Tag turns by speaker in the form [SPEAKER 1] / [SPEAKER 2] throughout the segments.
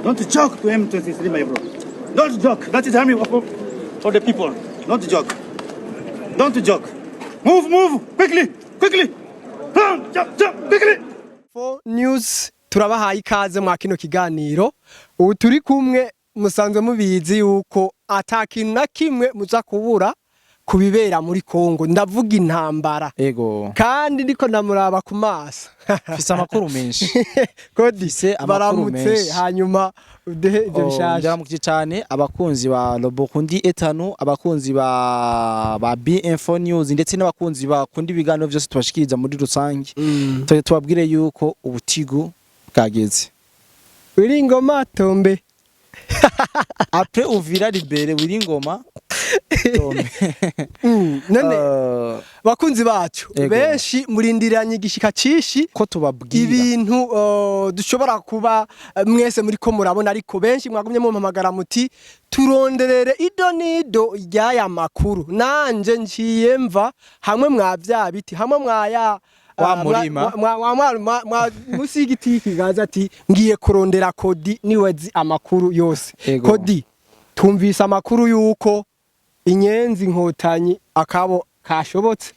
[SPEAKER 1] Don't joke to M23, my bro. Don't joke. That is army for the people. Don't joke. Don't joke. Move, move, quickly, quickly. Run, jump, jump, quickly.
[SPEAKER 2] Fo News, turabahaye ikaze mwa kino kiganiro. Ubu turi kumwe, musanzwe mubizi yuko ata kintu na kimwe muza kubura ku bibera muri Kongo, ndavuga intambara. Kandi ndiko ndamuraba ku maso.
[SPEAKER 3] Mfise amakuru menshi.
[SPEAKER 2] Kodi
[SPEAKER 3] Mfise amakuru
[SPEAKER 2] baramutse
[SPEAKER 3] menshi.
[SPEAKER 2] Hanyuma uduhe ivyo bishasha.
[SPEAKER 3] Ndaramukije cyane abakunzi ba Robokundi etanu, abakunzi ba B-Info News, ndetse n'abakunzi bakunda ibiganiro byose tubashikiriza muri rusange. Tujye tubabwire yuko ubutigu bwageze.
[SPEAKER 2] Uri ngoma tombe.
[SPEAKER 3] Après Uvira libérée, Willy Ngoma tombe.
[SPEAKER 2] None bakunzi bacu,
[SPEAKER 3] Ego.
[SPEAKER 2] benshi murindiranye igishika cishi
[SPEAKER 3] ko tubabwira
[SPEAKER 2] ibintu dushobora kuba mwese muri ko murabona, ariko benshi mwagumye mumpamagara muti turonderere ido nido ry'aya makuru. Nanje nciye mva hamwe mwa vya biti, hamwe mwaya
[SPEAKER 3] Wa murima.
[SPEAKER 2] Musi y'igiti kigaza, ati ngiye kurondera Kodi, niwe zi amakuru yose.
[SPEAKER 3] Ego.
[SPEAKER 2] Kodi, tumvise amakuru yuko inyenzi inkotanyi akabo kashobotse,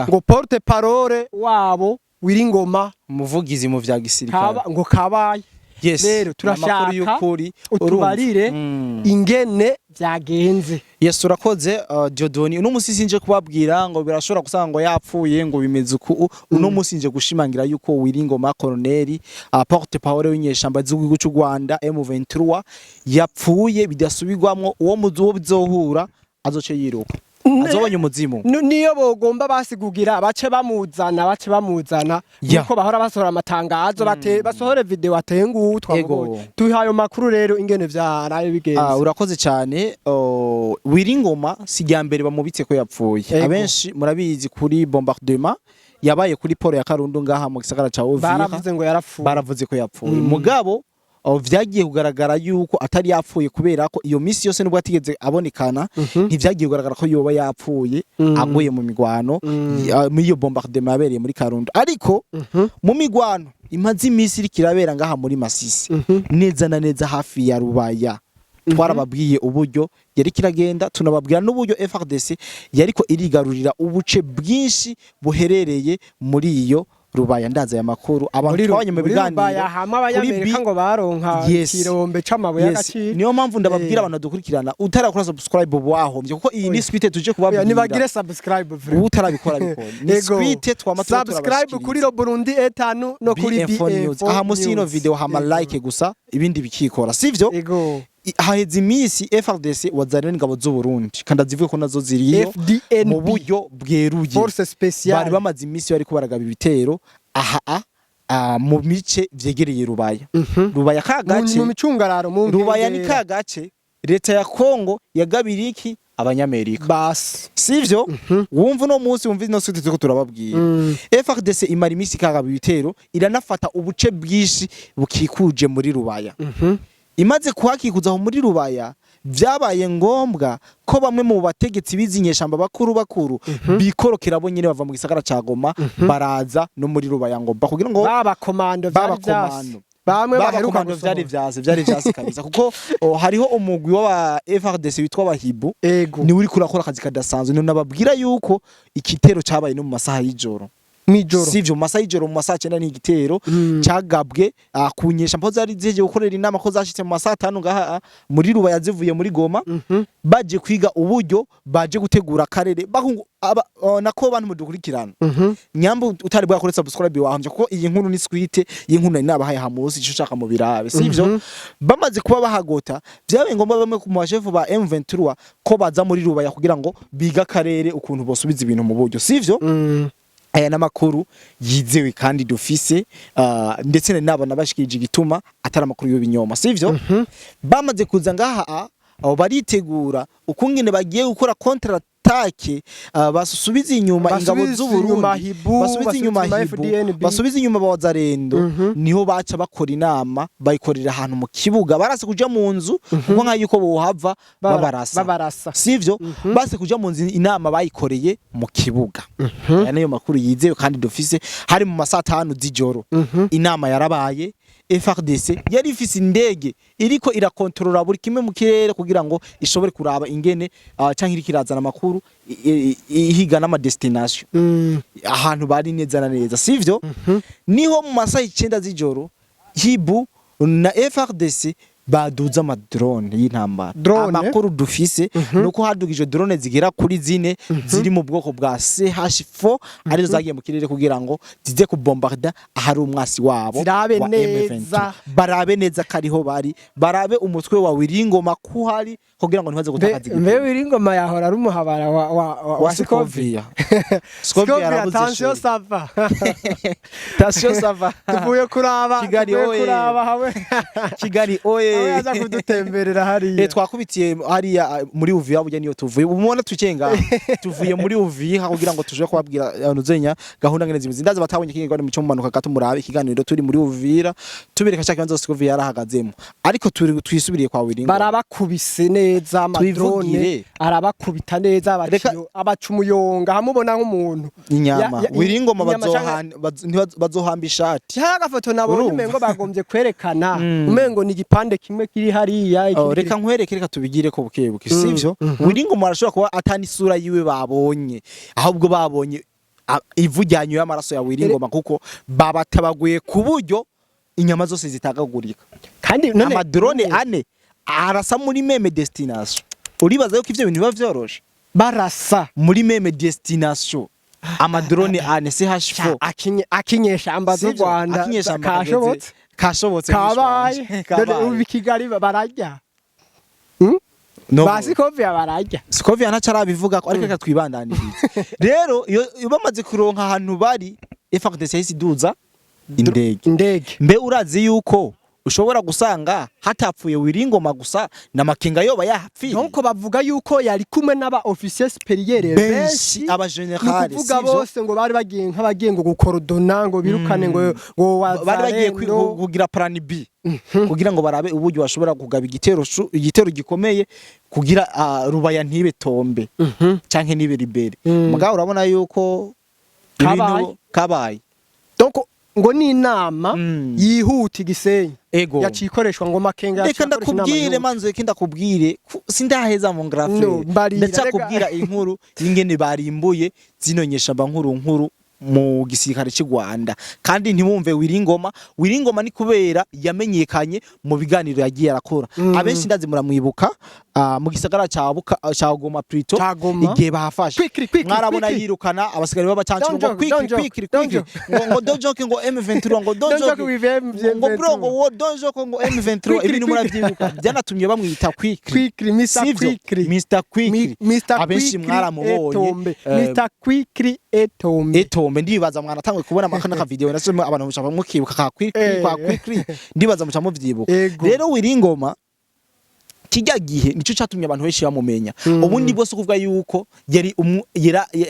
[SPEAKER 2] ngo porte parole wabo Wiringoma,
[SPEAKER 3] umuvugizi mu vya gisirikare,
[SPEAKER 2] ngo kabaye.
[SPEAKER 3] Yes.
[SPEAKER 2] Rero turashaka
[SPEAKER 3] Amakuru y'ukuri.
[SPEAKER 2] utubarire ingene byagenze.
[SPEAKER 3] Yes, urakoze, Dieudonné. Uno musi sinje kubabwira ngo birashobora gusanga ngo yapfuye, ngo bimeze uku. Uno musi nje gushimangira yuko Willy Ngoma colonel, porte parole w'inyeshamba z'igihugu cy'u Rwanda M23, yapfuye bidasubirwamwo. Uwo muzi uwo bizohura azoce yiruka, azobonye umuzimu.
[SPEAKER 2] Niyo bogomba basigugira bace bamuzana, bace bamuzana nuko bahora basohora amatangazo, bate basohore video atengu twamubonye. Tuhaye ayo makuru rero ingene vyaraye bigenze.
[SPEAKER 3] Urakoze cyane. Oh, Willy Ngoma si rya mbere bamubitse ko yapfuye. Abenshi murabizi kuri bombardement yabaye kuri port ya Karundu ngaha mu gisagara ca Uvira.
[SPEAKER 2] Baravuze ngo yarapfuye.
[SPEAKER 3] Baravuze ko yapfuye, mugabo oh, vyagiye kugaragara yuko atari yapfuye, kubera ko iyo misi yose nubwo atigeze abonekana, ntivyagiye kugaragara ko yoba yapfuye aguye mu migwano muri iyo bombardement yabereye muri Karundu. Ariko mu migwano imaze imisi iriko irabera ngaha muri Masisi, neza na neza hafi ya Rubaya, twarababwiye uburyo yariko iragenda, tunababwira n'uburyo FARDC yariko irigarurira ubuce bwinshi buherereye muri iyo Rubaya. Ndaza aya makuru abantu twabonye mu
[SPEAKER 2] muri
[SPEAKER 3] biganiro
[SPEAKER 2] Rubaya hamwe abanyamerika
[SPEAKER 3] kuri
[SPEAKER 2] ngo baronka ikirombe c'amabuye y'agaciro.
[SPEAKER 3] Niyo mpamvu ndababwira abantu badukurikirana, utarakora subscribe ubu wahombye, kuko iyi ni suite tuje
[SPEAKER 2] Oya,
[SPEAKER 3] kubabwira.
[SPEAKER 2] nibagire subscribe vraiment.
[SPEAKER 3] Ubu utarabikora bikora ni
[SPEAKER 2] Ego.
[SPEAKER 3] suite twama turiko
[SPEAKER 2] Subscribe kuri
[SPEAKER 3] turabashikiriza.
[SPEAKER 2] Ro Burundi etanu no kuri
[SPEAKER 3] BF News.
[SPEAKER 2] BF
[SPEAKER 3] Aha musi y'ino
[SPEAKER 2] News.
[SPEAKER 3] video hama like gusa, ibindi bikikora, sivyo?
[SPEAKER 2] Ego.
[SPEAKER 3] Haheze iminsi FARDC wazana n'ingabo z'u Burundi, kandi azivuye ko nazo ziriyo
[SPEAKER 2] FDNB,
[SPEAKER 3] mu buryo bweruye.
[SPEAKER 2] Force spéciale.
[SPEAKER 3] Bari bamaze iminsi bariko baragaba ibitero aha mu mice vyegereye Rubaya. Rubaya ka gace
[SPEAKER 2] mu micungararo, mu
[SPEAKER 3] Rubaya ni
[SPEAKER 2] nkengera.
[SPEAKER 3] ka gace leta ya Kongo yagabira iki abanyamerika,
[SPEAKER 2] basi.
[SPEAKER 3] Sivyo? Wumva uno munsi, wumva ino suite turiko turababwira. FARDC imara iminsi ikagaba ibitero, iranafata ubuce bwinshi bukikuje muri Rubaya. Imaze kuhakikuza aho muri Rubaya, vyabaye ngombwa ko bamwe mu bategetsi bizi inyeshamba bakuru bakuru bikorokera bo nyene, bava mu gisagara ca Goma, baraza no muri Rubaya ngo kugira ngo
[SPEAKER 2] baba komando vyari vyase.
[SPEAKER 3] B'abakomando.
[SPEAKER 2] Bamwe baheruka
[SPEAKER 3] B'abakomando vyari
[SPEAKER 2] gusohora.
[SPEAKER 3] vyase, vyari vyase kabisa, kuko oh, hariho umugwi w'aba FARDC witwa Abahibu, niwe uriko urakora akazi kadasanzwe. None nababwira yuko igitero cabaye no mu masaha y'ijoro.
[SPEAKER 2] Mwijoro.
[SPEAKER 3] Sivyo, mu masaha y'ijoro, mu masaha 9 ni igitero cagabwe ku nyeshamba zari zihejeje gukorera inama, ko zashitse mu masaha 5 ngaha muri Rubaya zivuye muri Goma, baje kwiga uburyo baje gutegura akarere bahungu aba, nako bantu mudukurikirana. Nyambo utari bwakore subscribe wahamye, kuko iyi nkuru ni suite y'inkuru nari nabahaye hamusi, ico ushaka mu birabe, sivyo? Bamaze kuba bahagota, vyabaye ngombwa bamwe ku bashefu ba M23 ko baza muri Rubaya kugira ngo biga akarere ukuntu bosubiza ibintu mu buryo, sivyo? Aya n'amakuru yizewe kandi dufise, ndetse nari nabona bashikirije igituma atari amakuru y'ibinyoma, sivyo? Bamaze kuza ngaha, abo baritegura ukungene bagiye gukora contre attaque, basubiza inyuma ingabo
[SPEAKER 2] Basubize
[SPEAKER 3] z'u Burundi,
[SPEAKER 2] inyuma Hibu,
[SPEAKER 3] basubiza inyuma
[SPEAKER 2] basubize inyuma
[SPEAKER 3] Hibu,
[SPEAKER 2] FDNB.
[SPEAKER 3] basubiza inyuma Abazarendo. Niho baca bakora inama, bayikorera ahantu mu kibuga. Barase kuja mu nzu, kuko nka yuko bohava babarasa.
[SPEAKER 2] Babarasa.
[SPEAKER 3] Sivyo? Base kuja mu nzu, inama bayikoreye mu kibuga. Aya niyo makuru yizewe kandi dufise. Hari mu masaha 5 z'ijoro inama yarabaye. FARDC yari ifise indege iriko irakontorora buri kimwe mu kirere kugira ngo ishobore kuraba ingene canke iriko irazana amakuru, ihiga n'ama destination ahantu bari neza na neza, sivyo? Niho mu masaha 9 z'ijoro Hiboux na FARDC baduza ama drone y'intambara.
[SPEAKER 2] Drone?
[SPEAKER 3] Amakuru dufise nuko hadugije drone zigera kuri zine ziri mu bwoko bwa CH4, arizo zagiye mu kirere kugira ngo zize kubombarda ahari umwasi wabo
[SPEAKER 2] Zirabe
[SPEAKER 3] wa
[SPEAKER 2] neza.
[SPEAKER 3] M23, barabe neza kariho bari, barabe umutwe wa Wiringoma kuhari kugira ngo ntibaze gutakaza
[SPEAKER 2] Mbe
[SPEAKER 3] igitero.
[SPEAKER 2] Wiringoma yahora ari umuhabara wa
[SPEAKER 3] Wa
[SPEAKER 2] Sikovia.
[SPEAKER 3] Sikovia. Sikovia
[SPEAKER 2] Sikovia,
[SPEAKER 3] yarabuze
[SPEAKER 2] attention
[SPEAKER 3] chéri.
[SPEAKER 2] Ça va.
[SPEAKER 3] Attention, ça va.
[SPEAKER 2] Tuvuye kuraba,
[SPEAKER 3] Kigali
[SPEAKER 2] tuvuye
[SPEAKER 3] oye.
[SPEAKER 2] kuraba hamwe
[SPEAKER 3] Kigali oye.
[SPEAKER 2] hamwe yaza kudutemberera hariya.
[SPEAKER 3] Twakubitiye hariya muri Uvira, burya niyo tuvuye. Ubu mubona twicaye ngaha, tuvuye muri Uvira kugira ngo tuje kubabwira nuzenya gahunda ngene zimeze. Ndaza batabonye ikiganiro muco mumanuka gato murabe ikiganiro turi muri Uvira, tubereka cya kibanza Sikovia yarahagazemo, ariko turi twisubiriye kwa Wiringo.
[SPEAKER 2] Barabakubise neza ama drone.
[SPEAKER 3] Twivugire.
[SPEAKER 2] Arabakubita neza.
[SPEAKER 3] Reka-
[SPEAKER 2] Abaciyo abaca umuyonga hamubona nk'umuntu.
[SPEAKER 3] Inyama Wiringoma
[SPEAKER 2] inyama
[SPEAKER 3] bazohamba ishati.
[SPEAKER 2] Hari agafoto nabonye.
[SPEAKER 3] Urumva?
[SPEAKER 2] Umengo bagombye kwerekana, umengo ni igipande kimwe kiri hariya, ikindi
[SPEAKER 3] Oh, reka nkwereke, reka tubigire ko buke buke, sivyo? Wiringoma arashobora kuba atani isura yiwe babonye, ahubwo babonye ivu ryanyoye amaraso ya Wiringoma, kuko babatabaguye ku buryo inyama zose zitagagurika.
[SPEAKER 2] Kandi none
[SPEAKER 3] Ama drone ane arasa muri même destination, uribaza yuko ivyo bintu biba vyoroshe?
[SPEAKER 2] Barasa
[SPEAKER 3] Muri même destination, ama drone ane CH4.
[SPEAKER 2] Akinyeshamba z'u
[SPEAKER 3] Sivyo?
[SPEAKER 2] Rwanda.
[SPEAKER 3] Akinyeshamba
[SPEAKER 2] Kashobotse.
[SPEAKER 3] Kashobotse.
[SPEAKER 2] Kabaye. Dore
[SPEAKER 3] Kabaye.
[SPEAKER 2] ubu i Kigali bararya.
[SPEAKER 3] No.
[SPEAKER 2] Ba Sikovia bararya.
[SPEAKER 3] Sikovia ntaco arabivuga ko, ariko reka twibandanirize. Rero iyo bamaze kuronka ahantu bari, FARDC yahise iduza indege.
[SPEAKER 2] Indege.
[SPEAKER 3] Mbe urazi yuko ushobora gusanga hatapfuye Wiringoma gusa, na Makenga yoba yahapfiriye?
[SPEAKER 2] Donc bavuga yuko yari kumwe n'aba officier supérieur
[SPEAKER 3] Benshi,
[SPEAKER 2] benshi,
[SPEAKER 3] aba général.
[SPEAKER 2] ni ukuvuga bose ngo bari bagiye nk'abagiye ngo gukorodona ngo birukane ngo
[SPEAKER 3] Bari bagiye
[SPEAKER 2] Wazalendo.
[SPEAKER 3] kugira plan B kugira ngo barabe uburyo bashobora kugaba igitero igitero gikomeye kugira Rubaya ntibe tombe canke ntibe libéré. Mugabo urabona yuko
[SPEAKER 2] Kabaye.
[SPEAKER 3] ibintu kabaye.
[SPEAKER 2] Donc ngo ni inama yihuta igisenyi
[SPEAKER 3] Ego.
[SPEAKER 2] yaciye ikoreshwa, ngo Makenga
[SPEAKER 3] Reka
[SPEAKER 2] yaciye akoresha inama
[SPEAKER 3] ndakubwire
[SPEAKER 2] yihuta.
[SPEAKER 3] Manzo, reka ndakubwire, sindaheza mu ngrafere.
[SPEAKER 2] No, mbarira,
[SPEAKER 3] Ndacakubwira inkuru y'ingene barimbuye zino nyeshamba nkuru nkuru mu gisirikare cy'u Rwanda. Kandi ntiwumve Wiringoma, Wiringoma ni kubera yamenyekanye mu biganiro yagiye arakora. Abenshi ndazi muramwibuka mu gisagara ca Buka, ca Goma plutôt.
[SPEAKER 2] Ca Goma.
[SPEAKER 3] Igihe bahafashe,
[SPEAKER 2] Quickly, quickly,
[SPEAKER 3] mwarabona
[SPEAKER 2] quickly.
[SPEAKER 3] yirukana abasigari b'abacancuro
[SPEAKER 2] Don't
[SPEAKER 3] ngo
[SPEAKER 2] joke,
[SPEAKER 3] quickly,
[SPEAKER 2] don't joke,
[SPEAKER 3] quickly,
[SPEAKER 2] don't
[SPEAKER 3] quickly, ngo don't joke, ngo M23, ngo don't
[SPEAKER 2] Don't joke
[SPEAKER 3] joke
[SPEAKER 2] with M23.
[SPEAKER 3] ngo bro, ngo wo don't joke, ngo M23.
[SPEAKER 2] Quickly,
[SPEAKER 3] Ibintu
[SPEAKER 2] quickly.
[SPEAKER 3] muravyibuka, byanatumye bamwita Quickly.
[SPEAKER 2] Quickly, Mr.
[SPEAKER 3] Sivyo?
[SPEAKER 2] Quickly.
[SPEAKER 3] Mr Quickly.
[SPEAKER 2] Mr.
[SPEAKER 3] Abenshi
[SPEAKER 2] Quickly
[SPEAKER 3] mwaramubonye.
[SPEAKER 2] Etombe. Mr. Quickly Etombe.
[SPEAKER 3] Etombe, ndibaza mwanatangwe kubona amakana ka video nase abantu mushaka mukibuka ka Quickly. Kwa Quickly ndibaza muca muvyibuka.
[SPEAKER 2] Ego.
[SPEAKER 3] Rero Wiringoma kijya gihe nico catumye abantu benshi bamumenya. Ubundi bwose kuvuga yuko yari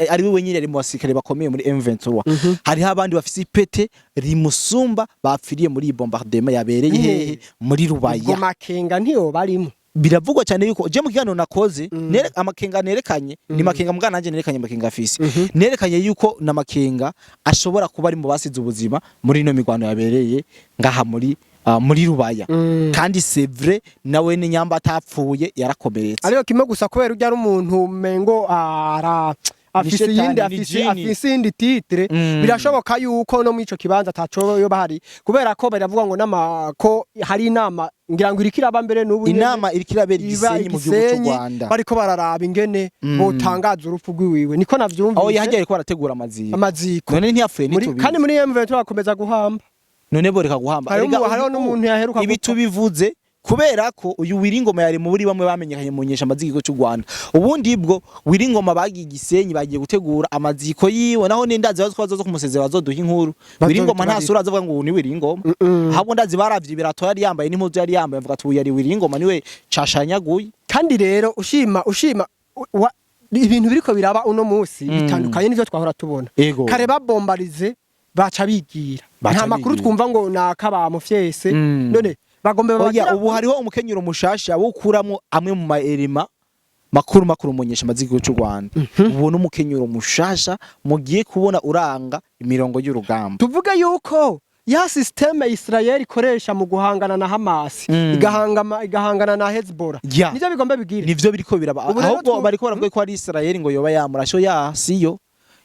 [SPEAKER 3] ari we wenyine yari mu basirikare bakomeye muri M23, hariho abandi bafise ipete rimusumba bapfiriye muri iyi bombardement yabereye hehe? Muri
[SPEAKER 2] Ubwo
[SPEAKER 3] Rubaya.
[SPEAKER 2] Makenga ntiyo barimo.
[SPEAKER 3] Biravugwa cyane yuko je mu kiganiro nakoze amakenga nerekanye ni Makenga, mugana nanje nerekanye Makenga afise, nerekanye yuko na Makenga ashobora kuba ari mu basize ubuzima muri ino mirwano yabereye ngaha muri Rubaya. Kandi c'est vrai, nawe ni nyamba atapfuye yarakomeretse.
[SPEAKER 2] Ariko kimwe gusa, kubera ujya ari umuntu mengo ara afise
[SPEAKER 3] Shetani,
[SPEAKER 2] iyindi
[SPEAKER 3] ni
[SPEAKER 2] afise
[SPEAKER 3] jini.
[SPEAKER 2] afise iyindi titre, birashoboka yuko no muri ico kibanza ataco yo bahari, kubera ko baravuga ngo nama ko hari inama ngira ngo iriko iraba mbere n'ubu nyene.
[SPEAKER 3] Inama iriko irabera
[SPEAKER 2] Iba
[SPEAKER 3] Igisenyi mu gihugu cy'u
[SPEAKER 2] Igisenyi,
[SPEAKER 3] Rwanda.
[SPEAKER 2] bariko bararaba ingene botangaza urupfu rwiwiwe, niko navyumvise.
[SPEAKER 3] Aho yahagiye ariko barategura amaziko.
[SPEAKER 2] Amaziko.
[SPEAKER 3] None ntiyapfuye?
[SPEAKER 2] Muri, kandi
[SPEAKER 3] Ntitubizi.
[SPEAKER 2] muri M23 bakomeza guhamba.
[SPEAKER 3] None boreka guhamba.
[SPEAKER 2] Hariho
[SPEAKER 3] Erega
[SPEAKER 2] hariho n'umuntu yaheruka
[SPEAKER 3] ibi
[SPEAKER 2] gupfa.
[SPEAKER 3] tubivuze kubera ko uyu Wiringoma yari muri bamwe bamenyekanye mu nyeshamba z'igihugu cy'u Rwanda. Ubundi bwo Wiringoma bagiye Igisenyi, bagiye gutegura amaziko yiwe, naho n'indazi bazi ko bazoza kumusezera, bazoduha inkuru. Wiringoma nta sura azavuga ngo uyu ni Wiringoma, ahubwo ndazi baravye ibirato yari yambaye n'impuzu yari yambaye, bavuga ati uyu yari Wiringoma, niwe cashanyaguye.
[SPEAKER 2] Kandi rero ushima ibintu biriko biraba uno munsi bitandukanye n'ivyo twahora tubona.
[SPEAKER 3] Ego.
[SPEAKER 2] Kare babombarize baca bigira,
[SPEAKER 3] Baca
[SPEAKER 2] nta makuru
[SPEAKER 3] bigira.
[SPEAKER 2] twumva ngo naka bamufyese. None bagombe
[SPEAKER 3] Oya,
[SPEAKER 2] babagira
[SPEAKER 3] ubu hariho umukenyero mushasha wo kuramwo amwe mu maerima makuru makuru mu nyeshamba z'igihugu cy'u Rwanda. Ubu n'umukenyero mushasha mugiye kubona uranga imirongo y'urugamba.
[SPEAKER 2] Tuvuge yuko Ya système Israel ikoresha mu guhangana na Hamas, igahangana na Hezbollah, nivyo bigomba bigire.
[SPEAKER 3] Nivyo biriko biraba.
[SPEAKER 2] Ubu rero
[SPEAKER 3] Ahubwo bariko baravuga ko ari Israel ngo yoba yamurasho ya siyo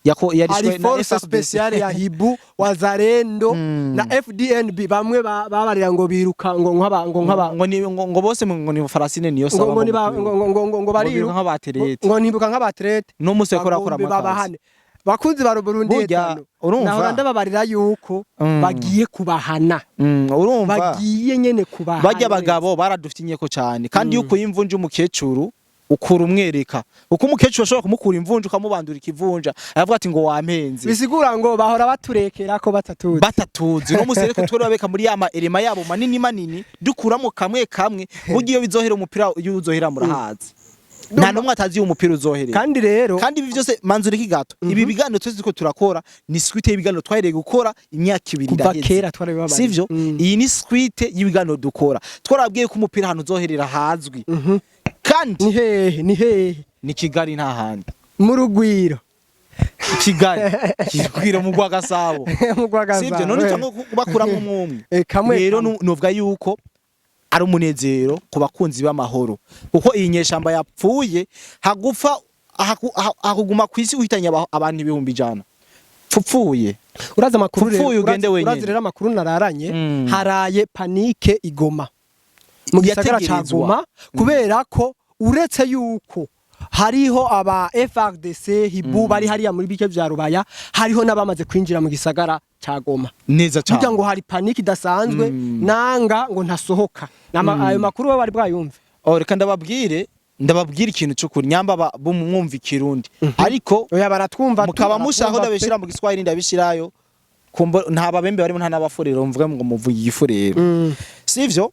[SPEAKER 3] yako yarishwe
[SPEAKER 2] Hari
[SPEAKER 3] na
[SPEAKER 2] force
[SPEAKER 3] FARDC.
[SPEAKER 2] spéciale ya Hibu, Wazalendo na FDNB. Bamwe babarira ngo biruka ngo nk'aba
[SPEAKER 3] Ngo ni ngo bose ngo ni Farasine niyo
[SPEAKER 2] ngo
[SPEAKER 3] saba
[SPEAKER 2] ngo ni ba- ngo ngo ngo ngo ngo bariruka
[SPEAKER 3] nk'abaterete.
[SPEAKER 2] Ngo ntibuka nk'abaterete.
[SPEAKER 3] No musi yakora akora
[SPEAKER 2] Bagombe
[SPEAKER 3] amakazi.
[SPEAKER 2] babahane. Bakunzi ba Burundi,
[SPEAKER 3] Burya,
[SPEAKER 2] etano
[SPEAKER 3] urumva?
[SPEAKER 2] nahora ndababarira yuko bagiye kubahana.
[SPEAKER 3] Urumva
[SPEAKER 2] Bagiye nyene kubahana.
[SPEAKER 3] Barya abagabo baradufite inyeko cyane, kandi iyo ukuye imvunja umukecuru ukura umwereka, uko umukecuru ashobora kumukura imvunja ukamubandura ikivunja, aravuga ati ngo wampenze.
[SPEAKER 2] Bisigura ngo bahora baturekera ko batatuzi.
[SPEAKER 3] Batatuzi. No musi reko twari babeka muri ya ma erema yabo manini manini, dukuramo kamwe kamwe. Burya iyo bizohera, umupira iyo uzohera murahazi, nta numwe atazi iyo umupira uzoherera.
[SPEAKER 2] Kandi rero
[SPEAKER 3] Kandi ibi byose manzura iki gato, ibi biganiro twese turiko turakora ni suite y'ibiganiro twahereye gukora imyaka 2
[SPEAKER 2] Kuva
[SPEAKER 3] ndaheze.
[SPEAKER 2] kera twarabibabariye.
[SPEAKER 3] Sivyo? Iyi ni suite y'ibiganiro dukora. Twarabwiye ko umupira ahantu uzoherera hazwi, kandi
[SPEAKER 2] Ni hehe? Ni hehe?
[SPEAKER 3] Ni Kigali, nta handi.
[SPEAKER 2] Mu Rugwiro.
[SPEAKER 3] Kigali kirwira mu rwa Gasabo.
[SPEAKER 2] Mu Rwagasabo.
[SPEAKER 3] Sivyo? None cyangwa bakuramo umwe?
[SPEAKER 2] Kamwe
[SPEAKER 3] Rero
[SPEAKER 2] kamwe.
[SPEAKER 3] Novuga yuko ari umunezero ku bakunzi b'amahoro, kuko iyi nyeshamba yapfuye hagufa hakuguma ku isi uhitanye abantu 100,000 pfupfuye.
[SPEAKER 2] Urazi amakuru rero?
[SPEAKER 3] Pfupfuye ugende wenyene.
[SPEAKER 2] Urazi rero amakuru nararanye? Haraye panique i Goma, mu gisagara ca
[SPEAKER 3] Yategerezwa.
[SPEAKER 2] Goma, kubera ko uretse yuko hariho aba FARDC Hibu bari hariya muri bike vya Rubaya, hariho n'abamaze kwinjira mu gisagara ca Goma.
[SPEAKER 3] Neza
[SPEAKER 2] Burya
[SPEAKER 3] cyane.
[SPEAKER 2] ngo hari panique idasanzwe. Nanga ngo ntasohoka. Ayo makuru we bari bwayumve?
[SPEAKER 3] Oh, reka ndababwire ikintu cy'ukuri nyamba bumwumva ikirundi, ariko
[SPEAKER 2] Oya, baratwumva.
[SPEAKER 3] mukaba mushaka
[SPEAKER 2] Baratwumva pe.
[SPEAKER 3] ndabishira mu Giswahili, ndabishirayo. Kumva nta babembe barimo, nta n'abafurero mvuga ngo muvuye igifurero. Sivyo?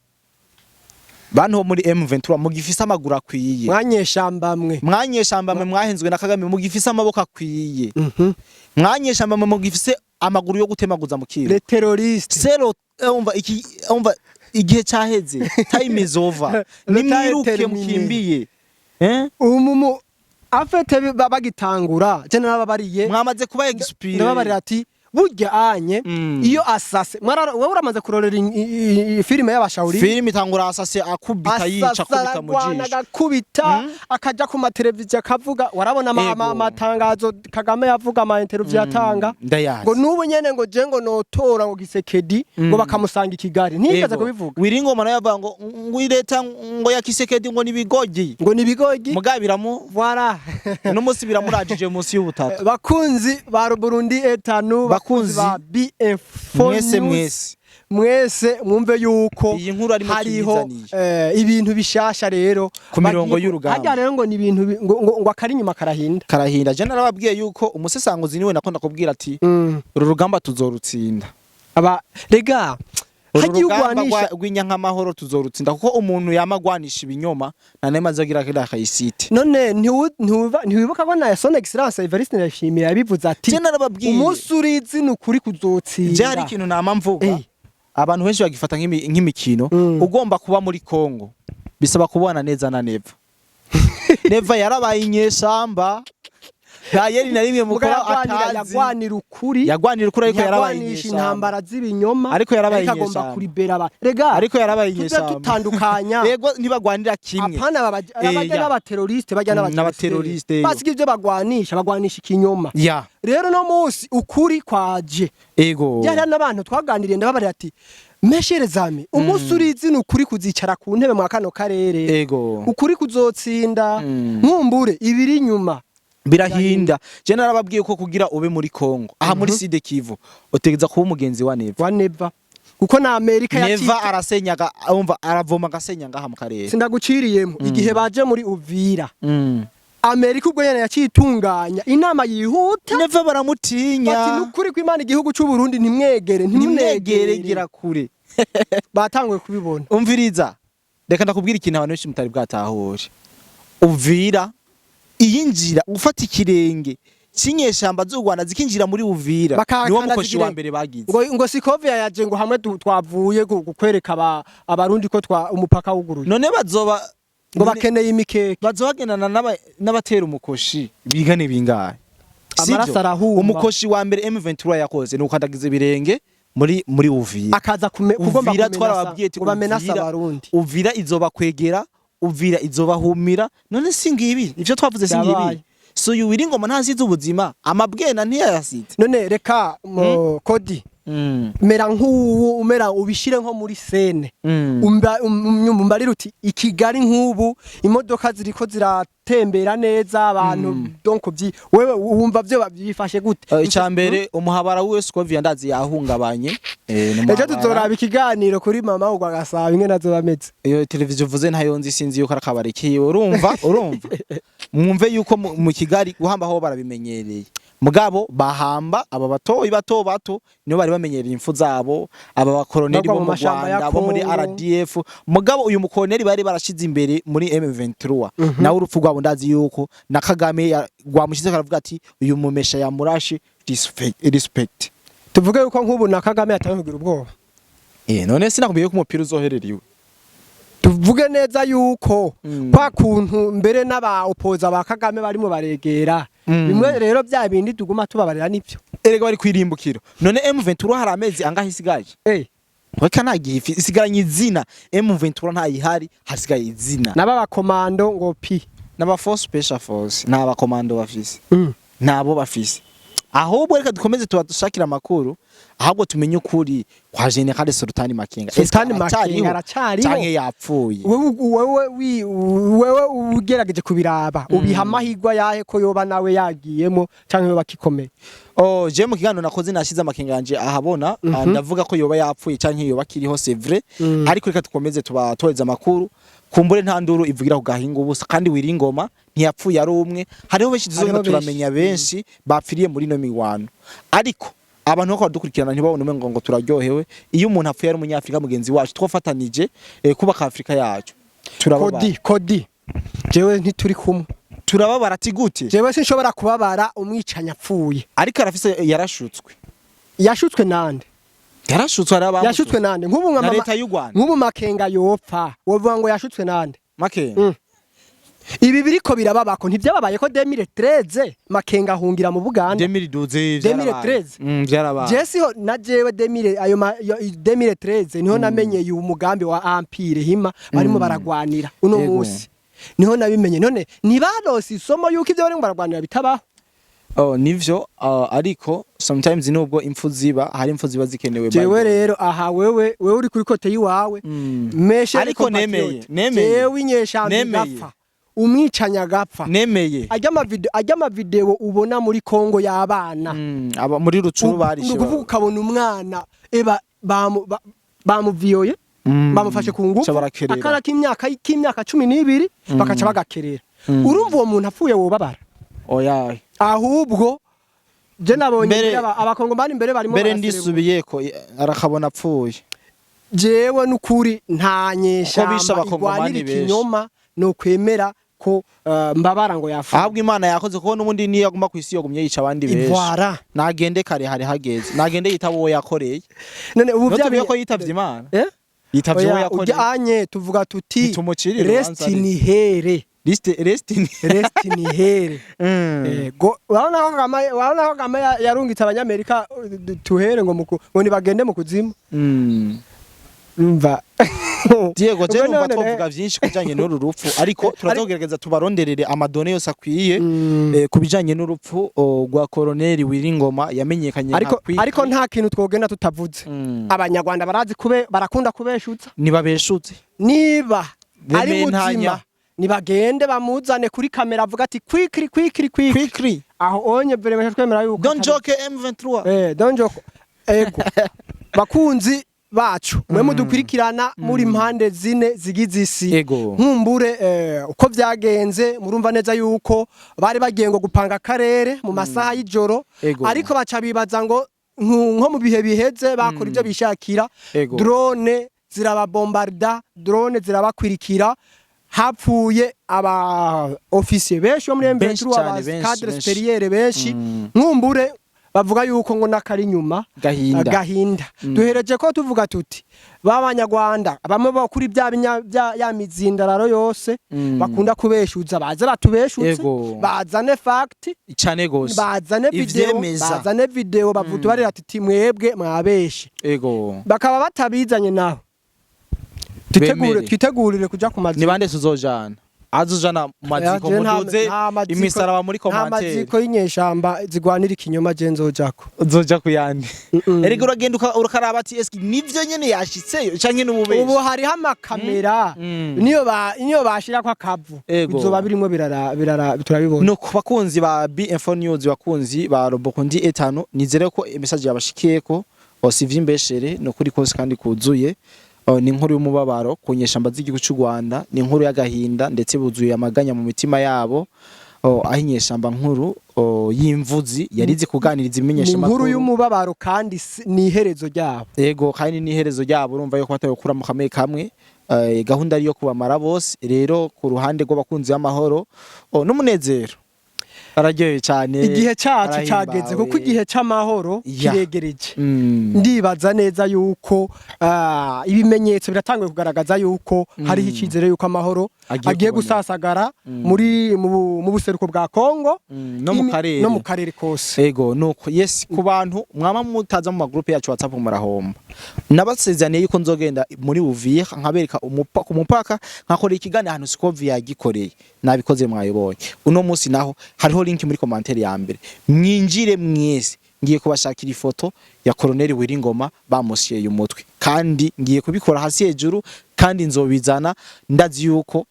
[SPEAKER 3] Bantu bo muri M23 mugifise amaguru akwiye,
[SPEAKER 2] Mwanyeshamba mwe.
[SPEAKER 3] Mwanyeshamba mwe mwahenzwe na Kagame, mugifise amaboko akwiye, mwanyeshamba mwe mugifise amaguru yo gutemaguza mu kiro,
[SPEAKER 2] Les terroristes.
[SPEAKER 3] sero umva iki, umva, igihe cyaheze, time is over.
[SPEAKER 2] Le temps est
[SPEAKER 3] Nimwiruke.
[SPEAKER 2] terminé.
[SPEAKER 3] Mukimbiye, eh.
[SPEAKER 2] Umumu afete bagitangura je narababariye.
[SPEAKER 3] Mwamaze kuba expire.
[SPEAKER 2] Ndababarira ati burya anye iyo asase wowe uramaze kurorera filime y'abashawuri.
[SPEAKER 3] Filime itangura asase akubita, yica, akubita mu
[SPEAKER 2] Asasa,
[SPEAKER 3] jisho.
[SPEAKER 2] Agakubita, akaja ku mateleviziyo akavuga. Warabona amatangazo Kagame yavuga, ama interview yatanga,
[SPEAKER 3] Ndayazi.
[SPEAKER 2] ngo nubu nyene ngo je ngo notora ngo Gisekedi ngo bakamusanga i Kigali, ntiyigeze kubivuga.
[SPEAKER 3] Wiringoma nayo yavuga ngo ireta ngo ya Kisekedi ngo nibigogi.
[SPEAKER 2] Ngo nibigogi.
[SPEAKER 3] Muga biramu
[SPEAKER 2] Voilà.
[SPEAKER 3] no munsi biramurajije munsi y'ubutaka.
[SPEAKER 2] Bakunzi ba Burundi etanu,
[SPEAKER 3] Bakunzi,
[SPEAKER 2] ba BF4
[SPEAKER 3] mwese,
[SPEAKER 2] News,
[SPEAKER 3] mwese.
[SPEAKER 2] Mwese mwumve yuko
[SPEAKER 3] Iyi nkuru arimo
[SPEAKER 2] hariho
[SPEAKER 3] tuyizaniye.
[SPEAKER 2] ibintu bishasha rero
[SPEAKER 3] Ku mirongo
[SPEAKER 2] Bagiye
[SPEAKER 3] y'urugamba.
[SPEAKER 2] Harya rero ngo ni ibintu ngo akari inyuma karahinda.
[SPEAKER 3] Karahinda. Je narababwiye yuko umusesanguzi niwe nakunda kubwira ati uru rugamba tuzorutsinda.
[SPEAKER 2] Aba rega
[SPEAKER 3] Uru
[SPEAKER 2] hagiye
[SPEAKER 3] rugamba
[SPEAKER 2] ugwanisha
[SPEAKER 3] rw'inyankamahoro tuzorutsinda, kuko umuntu yama agwanisha ibinyoma nta n'imwe azogira kiriya kayisite.
[SPEAKER 2] None ntiwibuka ko na Son Excellence Evariste Ndayishimiye yabivuze ati
[SPEAKER 3] Je narababwiye.
[SPEAKER 2] umunsi urizi ni ukuri kuzotsinda.
[SPEAKER 3] Je hari ikintu nama mvuga, abantu benshi bagifata nk'imikino. Ugomba kuba muri Kongo bisaba kubana neza na Neva. Neva yarabaye inyeshamba, nta yeri na rimwe
[SPEAKER 2] Muga
[SPEAKER 3] mukora
[SPEAKER 2] yagwanira
[SPEAKER 3] atazi.
[SPEAKER 2] Yagwanira ukuri.
[SPEAKER 3] Yagwanira ukuri, ariko yarabaye
[SPEAKER 2] Yagwanisha
[SPEAKER 3] inyeshamba.
[SPEAKER 2] intambara z'ibinyoma.
[SPEAKER 3] Ariko yarabaye
[SPEAKER 2] Ariko agomba
[SPEAKER 3] inyeshamba.
[SPEAKER 2] kuribera abantu rega.
[SPEAKER 3] Ariko yarabaye
[SPEAKER 2] Tuze
[SPEAKER 3] inyeshamba.
[SPEAKER 2] tutandukanya.
[SPEAKER 3] Yego, ntibagwanira kimwe.
[SPEAKER 2] Apana abajya
[SPEAKER 3] Ya.
[SPEAKER 2] n'abateroriste bajya
[SPEAKER 3] N'abateroriste, yo.
[SPEAKER 2] Basiga ibyo bagwanisha, bagwanisha ikinyoma. Rero no munsi ukuri kwaje. Byari n'abantu twaganiriye, ndababarira ati mesherezame umunsi urizi ni ukuri kuzicara ku ntebe mwa kano karere. Ukuri kuzotsinda. Nkumbure ibiri inyuma
[SPEAKER 3] Birahinda. Je narababwiye ko kugira ube muri Kongo aha muri Sud Kivu utegeza kuba umugenzi wa Neva.
[SPEAKER 2] Wa Neva, kuko na Amerika
[SPEAKER 3] Neva
[SPEAKER 2] yacitse.
[SPEAKER 3] Arasenyaga, umva, aravoma agasenya ngaha mu karere.
[SPEAKER 2] Sindaguciriyemo, igihe baje muri Uvira, Amerika ubwo nyene yacitunganya inama yihuta.
[SPEAKER 3] Neva baramutinya.
[SPEAKER 2] Bati nukuri kw'Imana igihugu c'u Burundi ntimwegere.
[SPEAKER 3] Ntimwegere.
[SPEAKER 2] Ntimunegere.
[SPEAKER 3] Gira kure.
[SPEAKER 2] Batanguye kubibona.
[SPEAKER 3] Umviriza, reka ndakubwira ikintu abantu benshi mutari bwatahure. Uvira iyinjira ufata ikirenge c'inyeshamba z'u Rwanda zikinjira muri Uvira,
[SPEAKER 2] Bakahakanda
[SPEAKER 3] niwo mukoshi wa
[SPEAKER 2] zigire-
[SPEAKER 3] mbere bagize.
[SPEAKER 2] Ngo Sikovia yaje ngo hamwe twavuye kwereka abarundi ko twa umupaka wuguruye.
[SPEAKER 3] None bazoba
[SPEAKER 2] Ngo bakeneye imikeke.
[SPEAKER 3] Bazobagendana n'abatera umukoshi bigane bingahe?
[SPEAKER 2] Amaraso
[SPEAKER 3] Sivyo?
[SPEAKER 2] arahuma.
[SPEAKER 3] Umukoshi wa mbere M23 yakoze ni ukandagiza ibirenge. muri Uvira.
[SPEAKER 2] Akaza kugomba
[SPEAKER 3] Uvira
[SPEAKER 2] kumenasa
[SPEAKER 3] twarababwiye ati
[SPEAKER 2] ngo bamenase
[SPEAKER 3] Uvira,
[SPEAKER 2] Abarundi.
[SPEAKER 3] Uvira izobakwegera, Uvira izobahumira. None si ngibi ivyo twavuze? Si ngibi?
[SPEAKER 2] Yabaye.
[SPEAKER 3] So uyu Willy Ngoma ntasize ubuzima, amabwena ntiyayasize.
[SPEAKER 2] None reka Kodi, mera nk'ubu umera ubishire nko muri scène. Umbarira uti i Kigali nk'ubu imodoka ziriko ziratembera neza, abantu donc wewe wumva vyo babyifashe gute?
[SPEAKER 3] Icya mbere, umuhabara wiwe Scovia ndazi yahungabanye. Ni
[SPEAKER 2] Ejo
[SPEAKER 3] umuhabara.
[SPEAKER 2] tuzoraba ikiganiro kuri mama ugwa gasaba ingene azoba ameze.
[SPEAKER 3] Iyo televiziyo uvuze ntayo nzi, sinzi yuko ari akabari kiwe. Urumva mwumve yuko mu Kigali guhamba ho barabimenyereye, mugabo bahamba aba batoyi bato bato nibo bari bamenyereye impfu zabo, aba bakoroneri
[SPEAKER 2] Bagwa
[SPEAKER 3] bo
[SPEAKER 2] mu
[SPEAKER 3] mu
[SPEAKER 2] mashamba ya
[SPEAKER 3] Rwanda, bo muri
[SPEAKER 2] Congo.
[SPEAKER 3] RDF. Mugabo uyu mukoroneri bari barashize imbere muri M23, nawe urupfu rwabo ndazi yuko na Kagame rwamushize karavuga ati uyu mumesha yamurashe, respect, respect.
[SPEAKER 2] Tuvuge yuko nk'ubu na Kagame yataye kugira ubwoba.
[SPEAKER 3] None sinakubwiye ko umupira uzoherera iwe?
[SPEAKER 2] Tuvuge neza yuko kwa kuntu mbere n'aba opoza ba Kagame barimo baregera bimwe rero bya bindi tuguma tubabarira nivyo.
[SPEAKER 3] Erega bari kwirimbukiro. None M23 hari amezi angahe isigaje? Reka, ntagiye isigaranye izina. M23 ntayihari, hasigaye izina.
[SPEAKER 2] N'aba bakomando ngo pi.
[SPEAKER 3] N'aba force special force nta bakomando bafise, ntabo bafise. Ahubwo reka dukomeze tubadushakira amakuru, ahubwo tumenye ukuri kwa General Sultani Makenga.
[SPEAKER 2] Sultani
[SPEAKER 3] Eske
[SPEAKER 2] Makenga aracariho?
[SPEAKER 3] Canke yapfuye?
[SPEAKER 2] Wewe ugerageje kubiraba, ubiha amahirwe yahe ko yoba nawe yagiyemo canke yoba akikomeye?
[SPEAKER 3] Oh, je mu kiganiro nakoze nashize amakenga yanje ahabona. Ndavuga ko yoba yapfuye canke yoba akiriho, c'est vrai. Ariko reka dukomeze tubatoreza amakuru, kumbure nta nduru ivugira ku gahinga ubusa. Kandi Willy Ngoma ntiyapfuye ari umwe, hariho benshi tuzogenda
[SPEAKER 2] Hariho benshi.
[SPEAKER 3] turamenya benshi bapfiriye muri ino mirwano. Ariko abantu bako badukurikirana ntibabone umengo ngo turaryohewe iyo umuntu apfuye ari umunyafrika mugenzi wacu twafatanije kubaka Afrika yacu. Turababara.
[SPEAKER 2] Kodi, jewe ntituri kumwe.
[SPEAKER 3] Turababara ati gute?
[SPEAKER 2] Jewe sinshobora kubabara umwicanyi apfuye.
[SPEAKER 3] Ariko arafise, yarashutswe.
[SPEAKER 2] Yashutswe nande?
[SPEAKER 3] Yarashutswe, hari abamushutse.
[SPEAKER 2] Yashutswe nande? Nk'ubu nka
[SPEAKER 3] Na
[SPEAKER 2] mama
[SPEAKER 3] leta y'u Rwanda.
[SPEAKER 2] Nk'ubu Makenga yopfa, wovuga ngo yashutswe nande?
[SPEAKER 3] Makenga.
[SPEAKER 2] Ibi biriko birababako ntibyababaye ko 2013 Makenga ahungira mu Buganda?
[SPEAKER 3] 2012.
[SPEAKER 2] 2013.
[SPEAKER 3] Byarabaye.
[SPEAKER 2] Jesi ho na jewe 2000 ayo 2013 niho namenye uyu mugambi wa Empire Hima barimo baragwanira uno munsi, niho nabimenye. None ntibarose isomo yuko ivyo barimo baragwanira bitabaho?
[SPEAKER 3] Oh, nivyo, ariko sometimes nubwo impfu ziba, hari impfu ziba zikenewe by
[SPEAKER 2] Jewe
[SPEAKER 3] the way.
[SPEAKER 2] rero aha wewe uri kuri côté yiwawe meshe.
[SPEAKER 3] Ariko nemeye.
[SPEAKER 2] Jewe inyeshamba
[SPEAKER 3] Nemeye.
[SPEAKER 2] igapfa, umwicanyi agapfa,
[SPEAKER 3] Nemeye.
[SPEAKER 2] Ajya amavideo ubona muri Kongo y'abana.
[SPEAKER 3] Aba muri Rucuru barishe.
[SPEAKER 2] Ni ukuvuga ukabona umwana eba bamuviyoye, bamufashe ku ngufu,
[SPEAKER 3] Ca barakerera.
[SPEAKER 2] akana k'imyaka 12 bakaca bagakerera. Urumva uwo muntu apfuye wobabara?
[SPEAKER 3] Oya.
[SPEAKER 2] Ahubwo je nabonye
[SPEAKER 3] Mbere-
[SPEAKER 2] abakongomani mbere barimo
[SPEAKER 3] mbere
[SPEAKER 2] baraserebura.
[SPEAKER 3] ndisubiyeko arakabona apfuye.
[SPEAKER 2] Jewe nukuri nta
[SPEAKER 3] Ko bishe
[SPEAKER 2] nyeshamba
[SPEAKER 3] abakongomani
[SPEAKER 2] igwanira
[SPEAKER 3] benshi.
[SPEAKER 2] ikinyoma no kwemera ko mbabara ngo yapfuye.
[SPEAKER 3] Ahubwo Imana yakoze, kuko n'ubundi niyo yaguma ku isi yogumye yica abandi benshi.
[SPEAKER 2] Ivwara.
[SPEAKER 3] Nagende kare, hari hageze, nagende yitaba uwo yakoreye.
[SPEAKER 2] None ubu
[SPEAKER 3] no
[SPEAKER 2] bya
[SPEAKER 3] tubiye ko yitavye Imana.
[SPEAKER 2] Eh?
[SPEAKER 3] Yitavye uwo
[SPEAKER 2] Oya,
[SPEAKER 3] yakoreye.
[SPEAKER 2] urya anye tuvuga tuti
[SPEAKER 3] Nitumucirire
[SPEAKER 2] rest
[SPEAKER 3] urubanza.
[SPEAKER 2] in hell.
[SPEAKER 3] Rest in
[SPEAKER 2] Rest in hell. Ego, urabona ko Kagame yarungitse abanyamerika tuhere ngo ngo nibagende mu kuzimu. Umva.
[SPEAKER 3] Diego, je
[SPEAKER 2] Ubwo
[SPEAKER 3] numva
[SPEAKER 2] none
[SPEAKER 3] twovuga vyinshi kubijanye n'uru rupfu, ariko turazogerageza tubaronderere ama données yose akwiye ku bijanye n'urupfu rwa Colonel Willy Ngoma yamenyekanye nka
[SPEAKER 2] Ariko
[SPEAKER 3] Quick.
[SPEAKER 2] ariko nta kintu twogenda tutavuze. Abanyarwanda barazi kube barakunda kubeshutsa.
[SPEAKER 3] Nibabeshutse.
[SPEAKER 2] Niba ari
[SPEAKER 3] Bementanya.
[SPEAKER 2] muzima, nibagende bamuzane kuri kamera avuga ati quickly, quickly, quickly.
[SPEAKER 3] Quickly.
[SPEAKER 2] Aho onye mbere twemera yuko
[SPEAKER 3] Don't joke M23.
[SPEAKER 2] Don't joke. Ego. Bakunzi bacu, mwe mudukurikirana muri impande zine zigize isi.
[SPEAKER 3] Ego.
[SPEAKER 2] Nkumbure uko vyagenze murumva neza yuko bari bagiye ngo gupanga akarere mu masaha y'ijoro,
[SPEAKER 3] Ego.
[SPEAKER 2] ariko baca bibaza ngo nko mu bihe biheze bakora ibyo bishakira,
[SPEAKER 3] Ego.
[SPEAKER 2] drone zirababombarda, drone zirabakwirikira, hapfuye aba officier benshi bo muri
[SPEAKER 3] Benshi
[SPEAKER 2] M23,
[SPEAKER 3] cane,
[SPEAKER 2] aba
[SPEAKER 3] benshi,
[SPEAKER 2] cadre
[SPEAKER 3] benshi.
[SPEAKER 2] supérieur benshi. Nkumbure Bavuga yuko ngo n'akari inyuma
[SPEAKER 3] Gahinda.
[SPEAKER 2] Gahinda. Duhereje ko tuvuga tuti b'Abanyarwanda bamwe bo kuri bya ya mizindararo yose bakunda kubeshuza, baze batubeshutse, bazane fact,
[SPEAKER 3] Cane gose.
[SPEAKER 2] bazane video,
[SPEAKER 3] Ivyemeza.
[SPEAKER 2] bazane video bavuga barira ati: "Mwebwe mwabeshe." Bakaba batabizanye, naho tutegure,
[SPEAKER 3] Bemere.
[SPEAKER 2] twitegurire kuja ku
[SPEAKER 3] Ni
[SPEAKER 2] maziko.
[SPEAKER 3] bande tuzojana? Azojana mu maziko, muduze imisaraba muri
[SPEAKER 2] Nta
[SPEAKER 3] commentaire.
[SPEAKER 2] maziko y'inyeshamba zigwanira ikinyoma je nzojako.
[SPEAKER 3] Uzoja kuyandi?
[SPEAKER 2] Mm-mm.
[SPEAKER 3] Erega uragenda ukaraba ati: "Eski nivyo nyene yashitseyo canke n'ububeshi?"
[SPEAKER 2] Ubu hariho amakamera, niyo bashirako akavu, bizoba birimwo birara birara, turabibona.
[SPEAKER 3] No ku bakunzi ba BF News, bakunzi ba Robokundi etano, nizere ko message yabashikiyeko si imbeshere, no kuri kose kandi kuzuye. Ni inkuru y'umubabaro ku nyeshamba z'igihugu cy'u Rwanda, ni inkuru y'agahinda, ndetse buzuye amaganya mu mitima yabo. Aho inyeshamba nkuru y'imvuzi yarize kuganiriza
[SPEAKER 2] Ni
[SPEAKER 3] imenyesha
[SPEAKER 2] inkuru
[SPEAKER 3] makuru.
[SPEAKER 2] y'umubabaro kandi ni iherezo ryabo.
[SPEAKER 3] Yego, kandi ni iherezo ryabo. Urumva yuko batari mu kamwe kamwe, gahunda ari yo kubamara bose. Rero ku ruhande rw'abakunzi b'amahoro n'umunezero, bararyohewe cyane.
[SPEAKER 2] Igihe cacu
[SPEAKER 3] Barahimbawe.
[SPEAKER 2] cageze, kuko igihe c'amahoro kiregereje. Ndibaza neza yuko ibimenyetso biratanguye kugaragaza yuko hariho icyizere yuko amahoro
[SPEAKER 3] Agiye
[SPEAKER 2] agiye
[SPEAKER 3] kuboneka.
[SPEAKER 2] gusasagara muri mu buseruko bwa Kongo
[SPEAKER 3] No mu karere.
[SPEAKER 2] No mu karere kose.
[SPEAKER 3] Ego, nuko yes, ku bantu mwama mutaza mu magroupe yacu WhatsApp, murahomba. Nabasezeraniye yuko nzogenda muri Uvira nkabereka ku mupaka, nkakora ikiganiro ahantu Sikovi yagikoreye. Nabikoze, mwayibonye. Uno munsi naho hariho link muri commentaire ya mbere, mwinjire mwese. Ngiye kubashakira ifoto ya Colonel Wiringoma bamushyeye umutwe, kandi ngiye kubikora hasi hejuru, kandi nzobizana. Ndazi yuko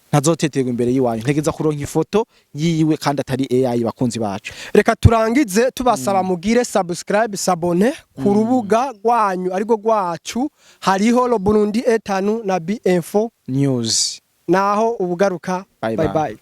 [SPEAKER 3] ntazoteterwa imbere y'iwanyu, ntegeza kuronka ifoto yiwe kandi atari AI, bakunzi bacu.
[SPEAKER 2] Reka turangize tubasaba mugire subscribe, s'abonner ku rubuga rwanyu ariko rwacu, hariho Lo Burundi etanu na B Info
[SPEAKER 3] News.
[SPEAKER 2] Naho ubugaruka.
[SPEAKER 3] Bye
[SPEAKER 2] bye
[SPEAKER 3] bye.
[SPEAKER 2] Bye.